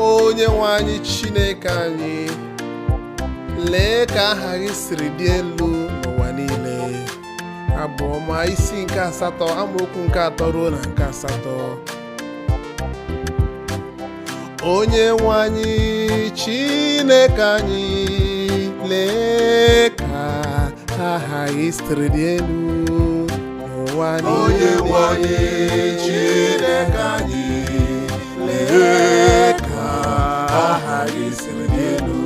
Onye nwe anyị Chineke anyị, lee ka aha gị siri dị elu n'ụwa niile. Abụ ọma isi nke 8 amaokwu nke 3 ruo na nke 8. Onye nwe anyị Chineke anyị, lee ka aha gị siri dị elu n'ụwa niile. Onye nwe anyị Chineke anyị, lee ka aha gị siri dị elu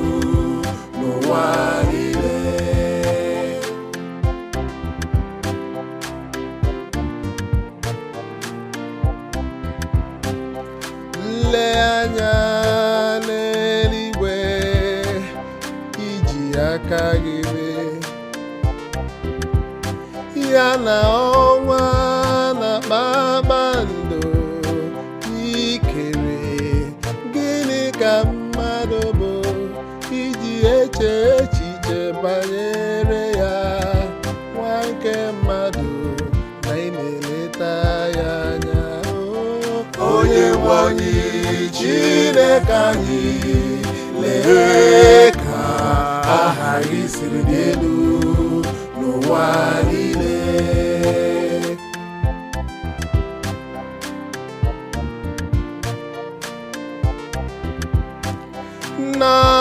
n'ụwa niile. Nle anya n'eluigwe, iji aka gị mee ya na ọnwa na kpakpando ikere. Gịnị ka mmadụ bụ iji eche echiche banyere ya, nwa nke mmadụ na ị na-eleta ya anya? Onye nwe anyị Chineke anyị, lee ka aha gị siri dị elu n'ụwa niile.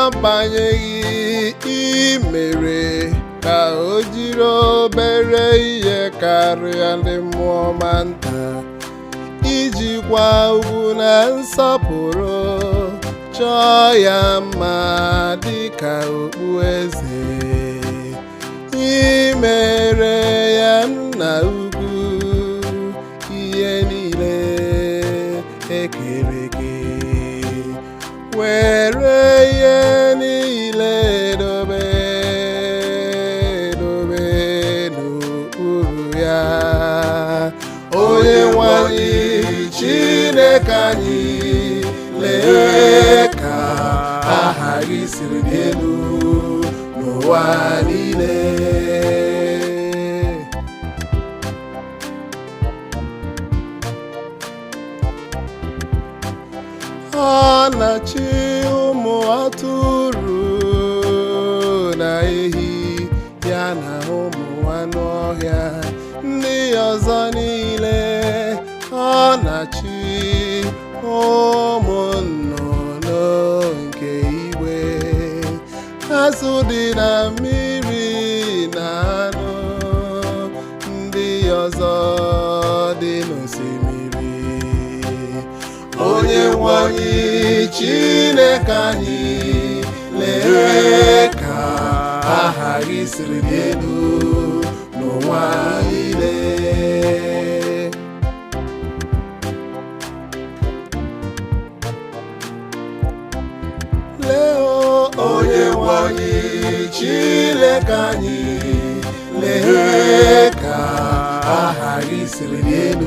N'agbanyeghị i mere ka o jiri obere ihe karịa ndị mmụọ ọma nta, ijikwa ugwu na nsọpụrụ chọọ ya mma dịka okpueze. I mere ya nna ukwu ihe niile ekere eke, were ihe niile dobe dobe n'okpuru ya. Onye nwe anyị Chineke anyị, lee ka aha gị siri dị elu n'ụwa niile. Ọ na-achị ụmụ atụrụ na ehi ya na ụmụ anụ ọhịa ndị ọzọ niile. Ọ na-achị ụmụ nnụnụ nke igwe, azụ dị na mmiri na anụ ndị ọzọ dị n'osimiri. Onye nwe anyị Chineke anyị, lee ka aha gị siri dị elu n'ụwa niile. Lee o, Onye nwe anyị Chineke anyị, lee ka aha gị siri dị elu